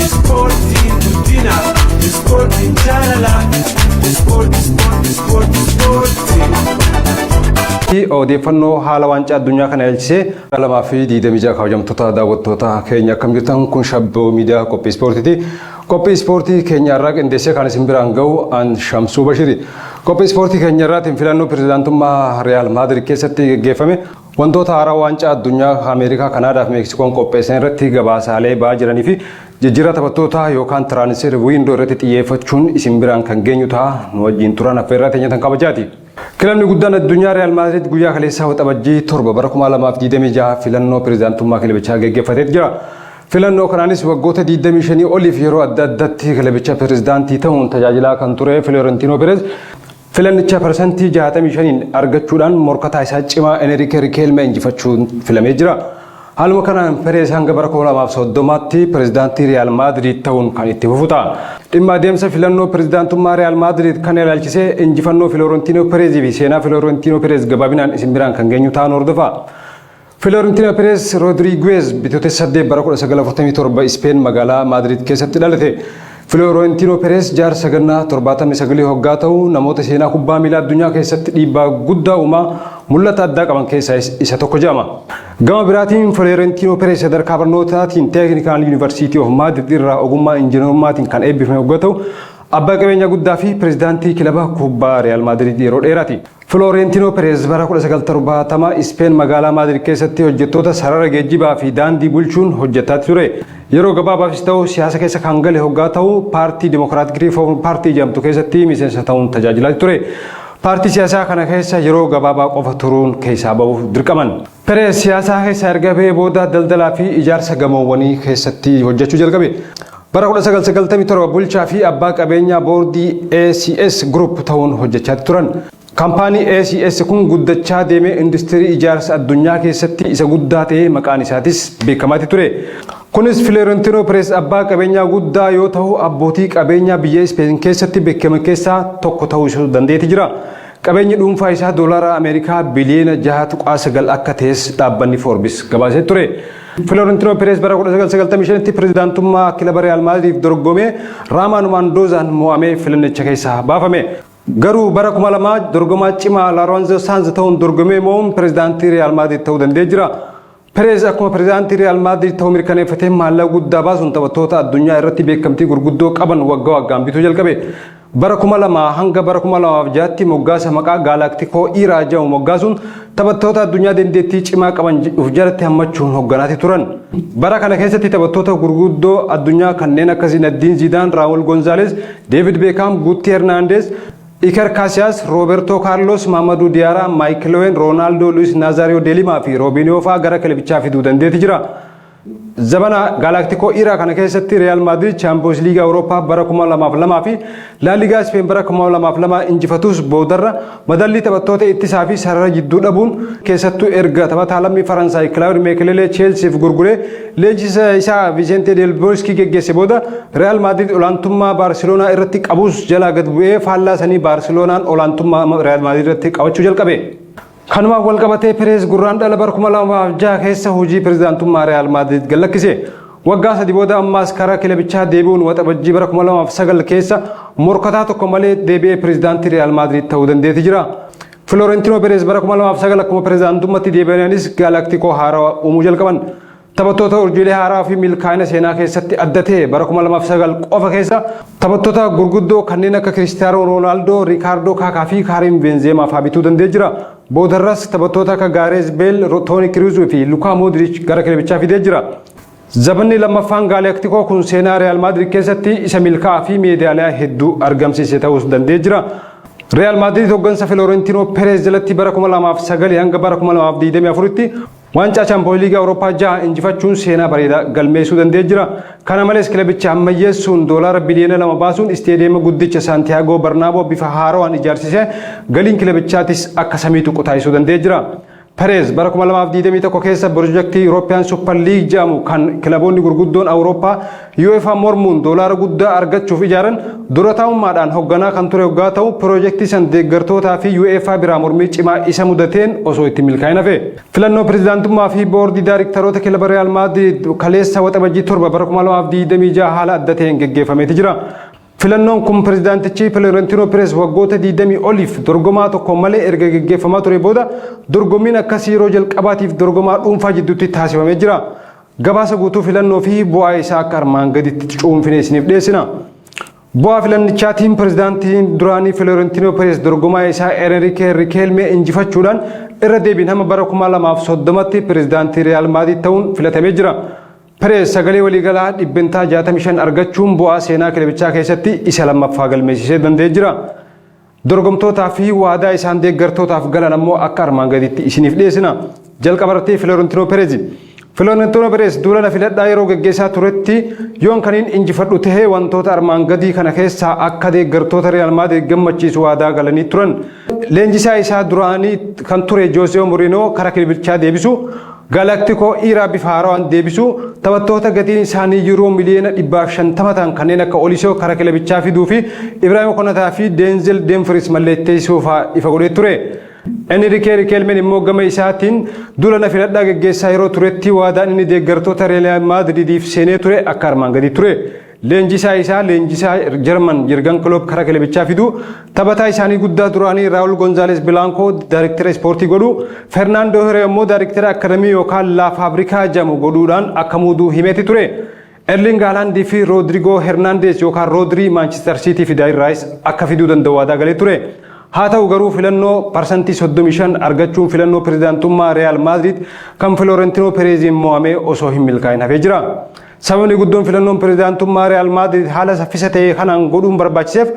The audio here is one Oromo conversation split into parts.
Ispoortiin guddina, ispoortiin jaalala, ispoortii, ispoortii, ispoortii, ispoortii. Odeeffannoo haala waancaa addunyaa kana ilaalchisee 2026. Kabajamtoota daawwattoota keenya, akkam jirtan? Kun Shabboo Miidiyaa, qophii ispoortiiti. Qophii ispoortii keenya irraa qindeessee kan isin biraan gahu an Shamsuu Bashiri. Qophii ispoortii keenya irraatiin filannoo pirezidaantummaa Real Madrid keessatti gaggeeffame, wantoota haaraa waancaa addunyaa Ameerikaa, Kanaadaa fi Meeksikoon qopheessan irratti gabaasaalee ba'aa jiranii fi jijjiirraa taphattootaa yookaan transfer window irratti xiyyeeffachuun isin biraan kan geenyu ta'a. Nu wajjin turan affeerraa teenyatan kabajaati. Kilabni guddaan addunyaa Real Madrid guyyaa kaleessaa Waxabajjii 7 bara 2026 filannoo pirezidaantummaa kilabichaa gaggeeffatee jira. Filannoo kanaanis waggoota 25 oliif yeroo adda addaatti kilabicha pirezidaantii ta'uun tajaajilaa kan ture Florentino Perez filannicha 65% argachuudhaan morkataa isaa cimaa Enrique Riquelme injifachuun filamee jira. Haaluma kanaan Perez hanga bara 2030tti pirezidaantii Real Madrid ta'uun kan itti fufu ta'a. Dhimma adeemsa filannoo pirezidaantummaa Real Madrid kan ilaalchisee injifannoo Florentino Perez fi seenaa Florentino Perez gabaabinaan isin biraan kan geenyu ta'an hordofa. Florentino Perez Rodriguez Bitootessa 8 bara 1947 Ispeen magaalaa Madrid keessatti dhalate. Florentino Perez jaarsa gannaa 79 hoggaa ta'u, namoota seenaa kubbaa miilaa addunyaa keessatti dhiibbaa guddaa uumaa mul'ata addaa qaban keessaa isa tokko jedhama. Gama biraatiin Florentino Perez sadarkaa barnootaatiin Technical University of Madrid irraa ogummaa injiinarummaatiin kan eebbifame hoggaa ta'u, abbaa qabeenya guddaa fi pirezidaantii kilaba kubbaa Real Madrid yeroo dheeraati. Florentino Perez bara 1970 Ispeen magaalaa Madrid keessatti hojjettoota sarara geejjibaa fi daandii bulchuun hojjetaa ture. Yeroo gabaabaafis ta'u siyaasa keessa kan gale hoggaa ta'u, paartii Democratic Reform Party jedhamtu keessatti miseensa ta'uun tajaajilaa ture. Paartii siyaasaa kana keessa yeroo gabaabaa qofa turuun keessaa bahuuf dirqaman. Perez siyaasaa keessa erga bahee booda daldalaa fi ijaarsa gamoowwanii keessatti hojjechuu jalqabe. Bara 1997 bulchaa fi abbaa qabeenyaa boordii ACS Group ta'uun hojjechaa turan. Kaampaanii ACS kun guddachaa deemee industirii ijaarsa addunyaa keessatti isa guddaa ta'ee maqaan isaatis beekamaatti ture. Kunis Florentino Perez abbaa qabeenyaa guddaa yoo ta'u, abbootii qabeenyaa biyya Ispeen keessatti beekaman keessaa tokko ta'uu isuu dandeetti jira. Qabeenyi dhuunfaa isaa doolaara Ameerikaa biliyoona 6.9 akka ta'es dhaabbanni Forbes gabaasee ture. Florentino Perez bara 1995tti pirezidaantummaa kilaba Real Madridiif dorgomee Raamaan Maandoozaan mo'amee filannicha keessaa baafame. Garuu bara 2000 dorgomaa cimaa Lorenzo Sanz ta'uun dorgomee mo'uun pirezidaantii Real Madrid ta'uu danda'ee jira. Perez akkuma pirezidaantii Real Madrid ta'uu mirkaneeffatee maallaqa guddaa baasuun taphattoota addunyaa irratti beekamtii gurguddoo qaban waggaa waggaan bituu jalqabe. Bara 2000 hanga bara 2006tti moggaasa maqaa Gaalaaktikoo Era jedhamu moggaasuun taphattoota addunyaa dandeettii cimaa qaban of jalatti hammachuun hoogganaati turan. Bara kana keessatti taphattoota gurguddoo addunyaa kanneen akka Zinedine Zidane, Raúl González, David Beckham, Guutti Hernandez, Iker Casillas, Roberto Carlos, Mamadou Diarra, Michael Owen, Ronaldo, Luis Nazario de Lima fi Robinho fa'aa gara kilabichaa fiduu dandeetti jira. Zabana Gaalaaktikoo Era kana keessatti Real Madrid Champions League Awurooppaa bara 2002 fi La Liga Spain bara 2002 injifatus, boodarra madallii taphattoota ittisaa fi sarara jidduu dhabuun, keessattuu erga taphataa lammii Faransaay Claude Makelele Chelseaf gurguree leenjisa isaa Vicente del Bosque geggeesse booda, Real Madrid olaantummaa Barcelona irratti qabus jalaa gad bu'ee faallaa sanii Barcelonaan olaantummaa Real Madrid irratti qabachuu jalqabe. Kanumaan wal qabatee Perez Gurraandhala bara 2006 keessa hojii pirezidaantummaa Real Madrid gallakkise. Waggaa 3 booda ammaas karaa kilabichaa deebi'uun Waxabajjii bara 2009 keessa morkataa tokko malee deebi'ee pirezidaantii Real Madrid ta'uu dandeetti jira. Florentino Perez bara 2009 akkuma pirezidaantummatti deebi'anis Gaalaaktikoo haarawaa uumuu jalqaban. Taphattoota urjiilee haaraa fi milkaa'ina seenaa keessatti adda ta'e bara 2009 qofa keessa taphattoota gurguddoo kanneen akka Kiristiyaanoo Roonaaldoo, Riikaardoo Kaakaa fi Kaarim Benzema fa'aa bituu danda'ee jira. Boodarras taphattoota akka Gaareez Beel, Tooni Kiruuzuu fi Lukaa Moodriich gara kilabichaa fidee jira. Zabanni lammaffaan Gaalaaktikoo kun seenaa Real Madrid keessatti isa milkaa'aa fi meedaaliyaa hedduu argamsiise ta'uus danda'ee jira. Real Madrid hooggansa Florentino Perez jalatti bara 2009 hanga bara 2024tti waancaa Chaampiyoons Liigii Awurooppaa jaha injifachuun seenaa bareedaa galmeessuu danda'ee jira. Kana malees kilabicha ammayyeessuun doolaara biliyoona 2 baasuun isteediyeema guddicha Saantiyaagoo Barnaaboo bifa haarawaan ijaarsisee galiin kilabichaatis akka samiitu qutaayisuu danda'ee jira. Perez bara 2021 keessa pirojektii European Super League jedhamu kan kilaboonni gurguddoon Awurooppaa UEFA mormuun doolaara guddaa argachuuf ijaaran dura taa'ummaadhaan hoogganaa kan ture hoggaa ta'u, pirojektii san deeggartootaa fi UEFA biraa mormii cimaa isa mudateen osoo itti milkaa'in hafe. Filannoo pirezidaantummaa fi boordii daariktaroota kilaba Real Madrid kaleessa Waxabajjii 7 bara 2026 haala adda ta'een geggeeffameeti jira. Filannoon kun pirezidaantichi Florentino Perez waggoota 20 oliif dorgomaa tokko malee erga geggeeffamaa ture booda dorgommiin akkasii yeroo jalqabaatiif dorgomaa dhuunfaa jidduutti taasifamee jira. Gabaasa guutuu filannoo fi bu'aa isaa akka armaan gaditti cuunfine isiniif dhiyeessina. Bu'aa filannichaatiin pirezidaantiin duraanii Florentino Perez dorgomaa isaa Enrique Riquelme injifachuudhaan irra deebiin hamma bara 2030tti pirezidaantii Real Madrid ta'uun filatamee jira. Perez sagalee waliigalaa 65% argachuun bu'aa seenaa kilabichaa keessatti isa lammaffaa galmeessisee danda'ee jira. Dorgomtootaa fi waadaa isaan deeggartootaaf galan ammoo akka armaan gaditti isiniif dhiyeessina. Jalqaba irratti Florentino Perez. Florentino Perez duula na filadhaa yeroo geggeessaa turetti, yoon kaniin injifadhu tahee wantoota armaan gadii kana keessaa akka deeggartoota Real Madrid gammachiisu waadaa galanii turan. Leenjisaa isaa duraanii kan ture Jose Mourinho karaa kilabichaa deebisu, Galactico era bifa haarawaan deebisu, taphattoota gatiin isaanii yuuroo miliyoona 150 ta'an kanneen akka Olisoo karaa kilabichaa fiduu fi Ibrahim Konataa fi Denzel Dumfries mallatteessuu fa'aa ifa godhee ture. Enrique Riquelmeen immoo gama isaatiin duula na filadhaa geggeessaa yeroo turetti waadaan inni deeggartoota Real Madridiif seenee ture akka armaan gadii ture. Leenjisaa isaa leenjisaa Jarman Jurgen Klopp karaa kilabichaa fiduu, taphataa isaanii guddaa duraanii Raul González Blanco daayirektara ispoortii godhuu, Fernando Hierro immoo daayirektara akadamii yookaan La Fábrica jedhamu godhuudhaan akka muuduu himeeti ture. Erling Haaland fi Rodrigo Hernandez yookaan Rodri Manchester City fi David Rice akka fiduu danda'u waadaa galee ture. Haa ta'u garuu, filannoo 35% argachuun filannoo pirezidaantummaa Real Madrid kan Florentino Pereziin mo'amee osoo hin milkaa'in hafee jira. Sababni guddoon filannoon pirezidaantummaa Real Madrid haala saffisa ta'e kanaan godhuun barbaachiseef,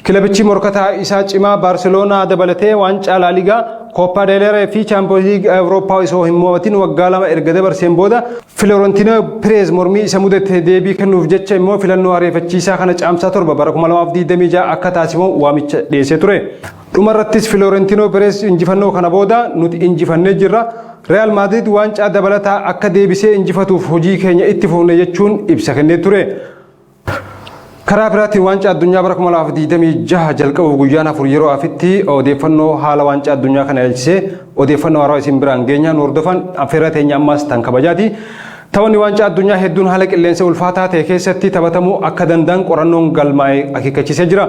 kilabichi morkataa isaa cimaa Baarseloonaa dabalatee waancaa La Ligaa, Copa del Rey fi Champions League Awurooppaa osoo hin mo'atin waggaa 2 erga dabarseen booda, Florentino Perez mormii isa mudate deebii kennuuf jecha immoo filannoo ariifachiisaa kana Caamsaa 7 bara 2026 akka taasifamu waamicha dhiyeessee ture. Dhumarrattis Florentino Perez injifannoo kana booda, "Nuti injifannee jirra. Real Madrid waancaa dabalataa akka deebisee injifatuuf hojii keenya itti fufne," jechuun ibsa kennee ture. Karaa biraatiin, waancaa addunyaa bara 2026 jalqabuuf guyyaan 4 yeroo afitti odeeffannoo haala waancaa addunyaa kana ilaalchisee odeeffannoo haaraa isin biraan geenya, nu hordofan affeerra teenya ammaas tan kabajaati. Taphanni waancaa addunyaa hedduun haala qilleensa ulfaataa ta'e keessatti taphatamuu akka danda'an qorannoon galmaa'ee akeekkachiisee jira.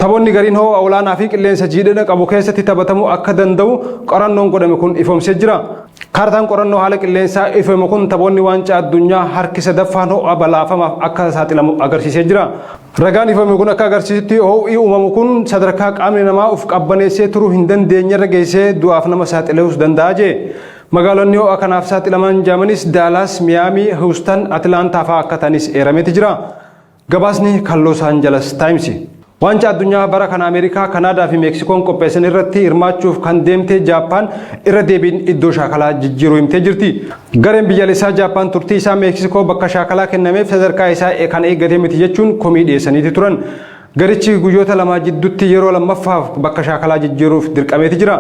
Taphoonni gariin ho'a olaanaa fi qilleensa jiidhina qabu keessatti taphatamuu akka danda'u qorannoon godhame kun ifoomsee jira. Kaartaan qorannoo haala qilleensaa ifoome kun taphoonni waancaa addunyaa harki sadaffaan ho'a balaafamaaf akka saaxilamu agarsiisee jira. Ragaan ifoome kun akka agarsiisutti, ho'i uumamu kun sadarkaa qaamni namaa of qabbaneessee turuu hin dandeenyerra geessee du'aaf nama saaxiluus danda'a jee. Magaalonni ho'a kanaaf saaxilaman jaamanis Daalaas, Miyaamii, Houston, Atlaantaa fa'aa akka ta'anis eerameeti jira. Gabaasni kan Los Angeles Times. Waancaa addunyaa bara kana Ameerikaa, Kanaadaa fi Meeksikoon qopheessan irratti hirmaachuuf kan deemte Jaappaan irra deebiin iddoo shaakalaa jijjiiruu himtee jirti. Gareen biyyaalessaa Jaappaan turtii isaa Meeksikoo bakka shaakalaa kennameef sadarkaa isaa kan eeggate miti jechuun komii dhiyeessaniiti turan. Garichi guyyoota 2 jidduutti yeroo lammaffaaf bakka shaakalaa jijjiiruuf dirqameeti jira.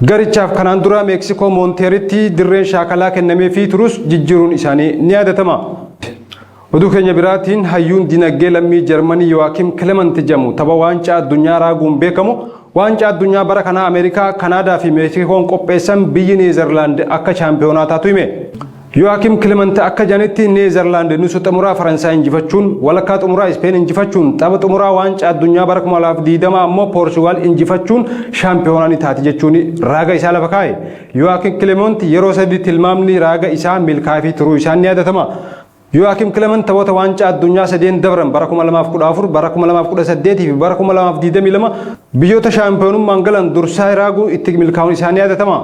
Garichaaf kanaan dura Meeksikoo Moonteeritti dirreen shaakalaa kennameefii turus jijjiiruun isaanii ni yaadatama. Oduu keenya biraatiin, hayyuun dinagdee lammii Jarmanii Yo'aakim Clement jedhamu tapha waancaa addunyaa raaguun beekamu, waancaa addunyaa bara kanaa Ameerikaa, Kanaadaa fi Meeksikoon qopheessan biyyi Neezerlaand akka chaampiyoonaa taatu hime. Yo'aakim Clement akka jedhanitti, Neezerlaand nusa xumuraa Faransaay injifachuun, walakkaa xumuraa Ispeen injifachuun, tapha xumuraa waancaa addunyaa bara 2020 ammoo Poorchugaal injifachuun shaampiyoonaa ni taati jechuun raaga isaa lafa kaa'e. Yo'aakim Clement yeroo sadi tilmaamni raaga isaa milkaa'ee turuu isaan ni yaadatama. Yo'aakim Clement taphoota waancaa addunyaa sadeen dabran, bara 2014, bara 2018 fi bara 2022, biyyoota shaampiyoonummaan galan dursaa raaguu itti milkaa'uun isaanii yaadatama.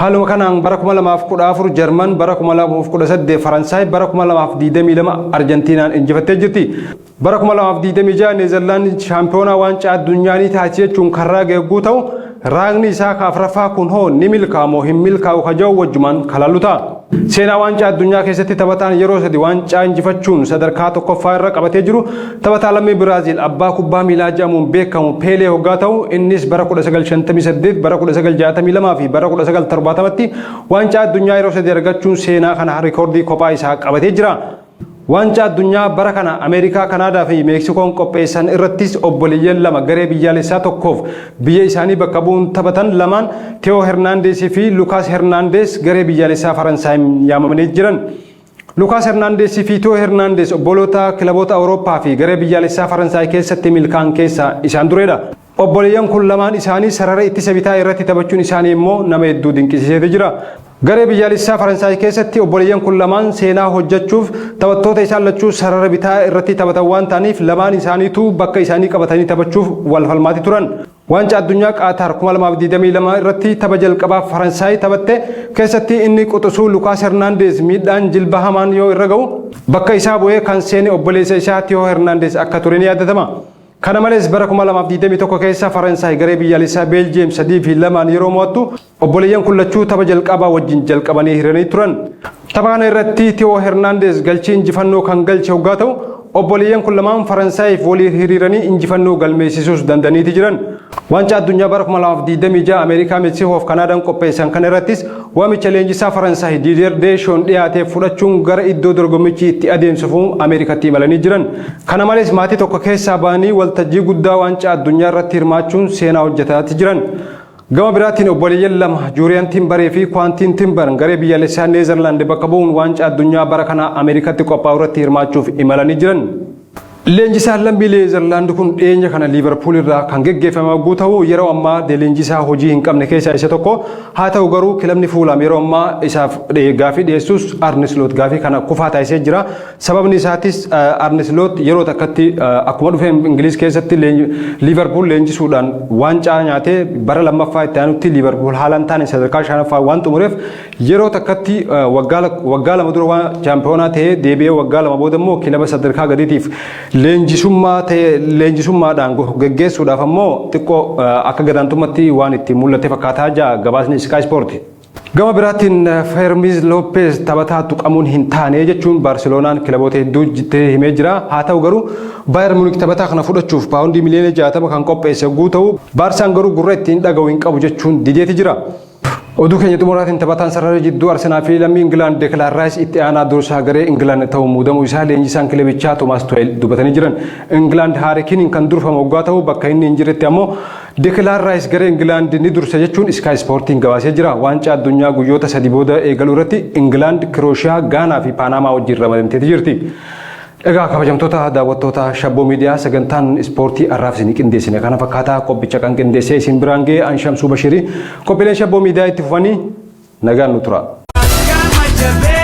Haaluma kanaan bara 2014 Jarman, bara 2018 Faransaay, bara 2022 Arjentiinaan injifattee jirti. Bara 2026 Neezerlaand shaampiyoonaa waancaa addunyaa ni taati jechuun kan raage yogguu ta'u, Raagni isaa ka afraffaa kun hoo ni milkaa'amoo hin milkaa'u ka jedhu wajjumaan kalaallu ta'a. Seenaa waancaa addunyaa keessatti taphataan yeroo sadi waancaa injifachuun sadarkaa tokkoffaa irra qabatee jiru taphataa lammii Biraaziil abbaa kubbaa miilaa jedhamuun beekamu Peelee hoggaa ta'u, innis bara 1958, bara 1962 fi bara 1970tti waancaa addunyaa yeroo sadi argachuun seenaa kana rikoordii kophaa isaa qabatee jira. Waancaa addunyaa bara kana Ameerikaa, Kanaadaa fi Meeksikoon qopheessan irrattis obboleeyyan lama garee biyyaalessaa tokkoof biyya isaanii bakka bu'uun taphatan lamaan, Teewoo Hernaandees fi Lukaas Hernaandees, garee biyyaalessaa Faransaay yaamamanii jiran. Lukaas Hernaandees fi Teewoo Hernaandees obboloota kilaboota Awurooppaa fi garee biyyaalessaa Faransaay keessatti milkaan keessaa isaan dureedha. Obboleeyyan kun lamaan isaanii sarara ittisa bitaa irratti taphachuun isaanii immoo nama hedduu dinqisiiseeti jira. Garee biyyaalessaa Faransaay keessatti obboleeyyan kun lamaan seenaa hojjechuuf taphattoota isaan lachuu sarara bitaa irratti taphatan waan ta'aniif, lamaan isaaniitu bakka isaanii qabatanii taphachuuf wal falmaati turan. Waancaa addunyaa Qaataar 2022 irratti tapha jalqabaa Faransaay taphatte keessatti inni quxisuu Lukaas Hernaandeez miidhaan jilba hamaan yoo irra ga'u, bakka isaa bu'ee kan seene obboleessa isaa Tiyoo Hernaandeez akka ture ni yaadatama. Kana malees bara 2021 keessa Faransaay garee biyyaalessaa Beeljiyeem 3-2n yeroo mo'attu, obboleeyyan kun lachuu tapha jalqabaa wajjin jalqabanii hiranii turan. Tapha kana irratti Tiyoo Hernaandeez galchii injifannoo kan galche hoggaa ta'u, obboleeyyan kun lamaan Faransaayif waliin hiriiranii injifannoo galmeessisuus danda'aniiti jiran. Waancaa addunyaa bara 2026 Ameerikaa, Meeksikoo fi Kanaadaan qopheessan kana irrattis waamicha leenjisaa Faransaay Diidier Deeshoon dhiyaate fudhachuun gara iddoo dorgommichi itti adeemsifamu Ameerikaatti imalanii jiran. Kana malees maatii tokko keessaa ba'anii waltajjii guddaa waancaa addunyaa irratti hirmaachuun seenaa hojjetaati jiran. Gama biraatiin obboleeyyan lama, Juuriyaan Timbaree fi Kwaantiin Timbar, garee biyyaalessaa Neezerlaand bakka bu'uun waancaa addunyaa bara kana Ameerikaatti qophaa'u irratti hirmaachuuf imalanii jiran. Leenjisaan lammii Neezerlaand kun dhiyeenya kana Liivarpuul irraa kan geggeeffame yogguu ta'u, yeroo ammaa leenjisaa hojii hin qabne keessaa isa tokko. Haa ta'u garuu kilabni Fuulaam yeroo ammaa isaaf gaafii dhiyeessus, Arne Sloot gaafii kana kufaa taasisee jira. Sababni isaatis Arne Sloot yeroo takkatti akkuma dhufee Ingiliz keessatti Liivarpuul leenjisuudhaan waancaa nyaatee, bara lammaffaa itti aanutti Liivarpuul haalaan taane sadarkaa shanaffaa waan xumureef, yeroo takkatti waggaa 2 dura waan chaampiyoonaa ta'ee deebi'ee waggaa 2 booda immoo kilaba sadarkaa gadiitiif leenjisummaa ta'e leenjisummaadhaan geggeessuudhaaf ammoo xiqqoo akka gadaantummaatti waan itti mul'ate fakkaataa jira gabaasni Sky Sport. Gama biraatiin Fermiz Lopez taphataa tuqamuun hin taane jechuun Baarseloonaan kilaboota hedduu himee jira. Haa ta'u garuu Baayern Munich taphataa kana fudhachuuf paawundii miliyoona 60 kan qopheesse yogguu ta'u, Baarsaan garuu gurra ittiin dhaga'u hin qabu jechuun dideeti jira. Oduu keenya xumuraatiin taphataan sarara jidduu Arsenaal fi lammii Ingilaand Deklaan Raayis itti aanaa dursaa garee Ingilaand ta'uun muudamuu isaa leenjisaan kilabichaa Toomaas Tuweel dubbatanii jiran. Ingilaand Haarii Kiiniin kan durfamu waggaa ta'u, bakka inni hin jirretti ammoo Deklaan Raayis garee Ingilaand ni dursa jechuun Sky Sportiin gabaasee jira. Waancaa addunyaa guyyoota 3 booda eegaluu irratti Ingilaand, Kirooshiyaa, Gaanaa fi Paanaamaa wajjin ramadamteeti jirti. Egaa kabajamtoota daawwattoota Shabboo Miidiyaa, sagantaan ispoortii har'aaf isinii qindeessine kana fakkaataa. Qophicha kan qindeessee isin biraan ga'e Anshamsuu Bashirii. Qophiileen Shabboo Miidiyaa itti fufanii nagaan nu tura. Gama jabeessa.